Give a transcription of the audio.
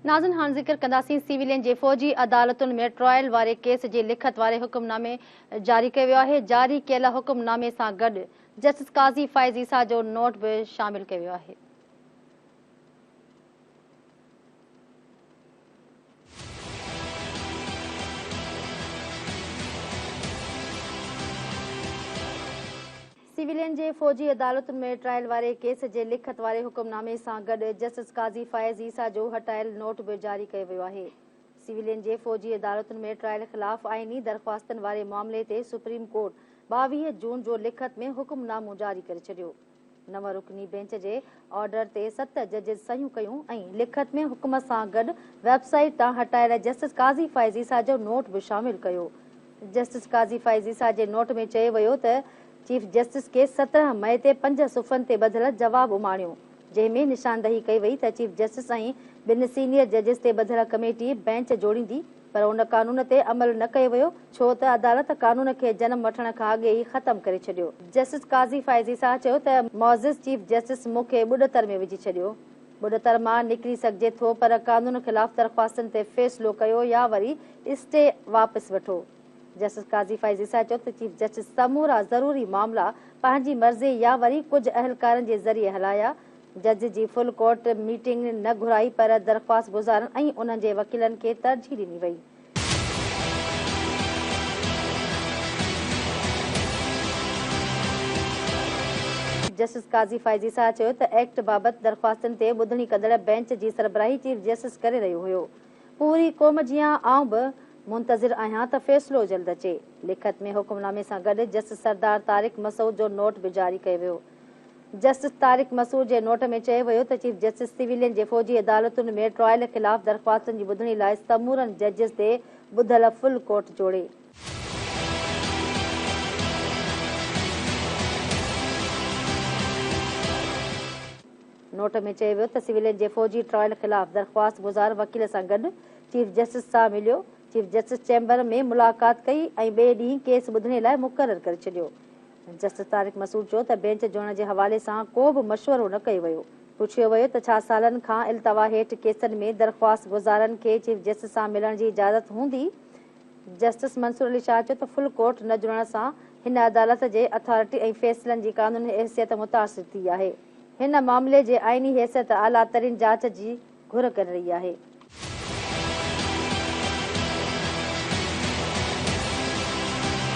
ناظرين هاڻ ذڪر ڪنداسين سويلين جي فوجي عدالتن ۾ ٽرائل واري ڪيس جي لکت واري حڪم نامي جاري ڪيو ويو آهي، جاري ڪيل حڪم نامي سان گڏ جسٽس قاضي فائز عيسيٰ جو نوٽ به شامل ڪيو ويو آهي. سويلين جي فوجي عدالتن ۾ ٽرائل واري ڪيس جي لکت واري حڪم نامي سان گڏ جسٽس قاضي فائز عيسيٰ جو هٽايل نوٽ به جاري ڪيو ويو آهي. سويلين جي فوجي عدالتن ۾ ٽرائل خلاف آئيني درخواستن واري معاملي تي سپريم ڪورٽ 22 جون جو لکت ۾ حڪم نامو جاري ڪري ڇڏيو. نو رڪني بينچ جي آرڊر تي ست ججز صحيحون ڪيون ۽ لکت ۾ حڪم سان گڏ ويب سائيٽ تان هٽايل جسٽس قاضي فائز عيسيٰ جو نوٽ به شامل ڪيو. جسٽس قاضي فائز عيسيٰ جي نوٽ ۾ چيو ويو ته چيف جسٽس کي 17 مئي تي پنج صفحن تي ٻڌل جواب اماڻيو، جنهن ۾ نشاندهي ڪئي وئي ته چيف جسٽس ۽ ٻن سينيئر ججز تي ٻڌل ڪميٽي بينچ جوڙيندي پر ان قانون تي عمل نه ڪيو ويو ڇو ته عدالت قانون کي جنم وٺڻ کان اڳي ئي ختم ڪري ڇڏيو. جسٽس قاضي فائز عيسيٰ چيو ته معزز چيف جسٽس مون کي ٻڏتر ۾ وجهي ڇڏيو، ٻڏتر مان نڪري سگهجي ٿو پر قانون خلاف درخواستن تي فيصلو ڪيو يا وري اسٽي واپس وٺو. جسٽس قاضي فائز عيسيٰ چيو ته چيف جسٽس سمورا ضروري معاملا پنهنجي مرضي يا وري ڪجهه اهلڪارن جي ذريعي هلايا، جج جي فل ڪورٽ ميٽنگ نه گهرائي پر درخواست گذارن ۽ انهن جي وڪيلن کي ترجيح ڏني وئي. جسٽس قاضي فائز عيسيٰ چيو ته ايڪٽ بابت درخواستن تي ٻڌڻي ڪندڙ بينچ جي سربراهي چيف جسٽس ڪري رهيو هيو، پوري قوم جيان آئون به منتظر آهيان ته فيصلو جلد اچي. لکت ۾ حڪم نامي سان گڏ جسٽس سردار طارق مسعود جو نوٽ به جاري ڪيو ويو. جسٽس طارق مسعود جي نوٽ ۾ چيو ويو ته چيف جسٽس سويلين جي فوجي عدالتن ۾ ٽرائل خلاف درخواستن جي ٻڌڻي لاء سمورن ججز تي ٻڌل فل ڪورٽ جوڙي. نوٽ ۾ چيو ويو ته سويلين جي فوجي ٽرائل خلاف درخواست گذار وڪيل سان گڏ چيف جسٽس سان مليو، چيف جسٽس چيمبر ۾ ملاقات ڪئي ۽ ٻئي ڏينهن ڪيس ٻڌڻي لاء مقرر ڪري ڇڏيو. جسٽس طارق مسعود چيو ته بينچ جوڙڻ جي حوالي سان ڪو به مشورو نه ڪيو ويو. پڇيو ويو ته ڇا سالن کان التوا هيٺ ڪيسن ۾ درخواست گذارن کي چيف جسٽس سان ملڻ جي اجازت هوندي؟ جسٽس منصور علي شاهه چيو ته فل ڪورٽ نه جڙڻ سان هن عدالت جي اٿارٽي ۽ فيصلن جي قانوني حيثيت متاثر ٿي آهي. هن معاملي جي آئيني حيثيت اعليٰ ترين جاچ جي گهر ڪري رهي آهي.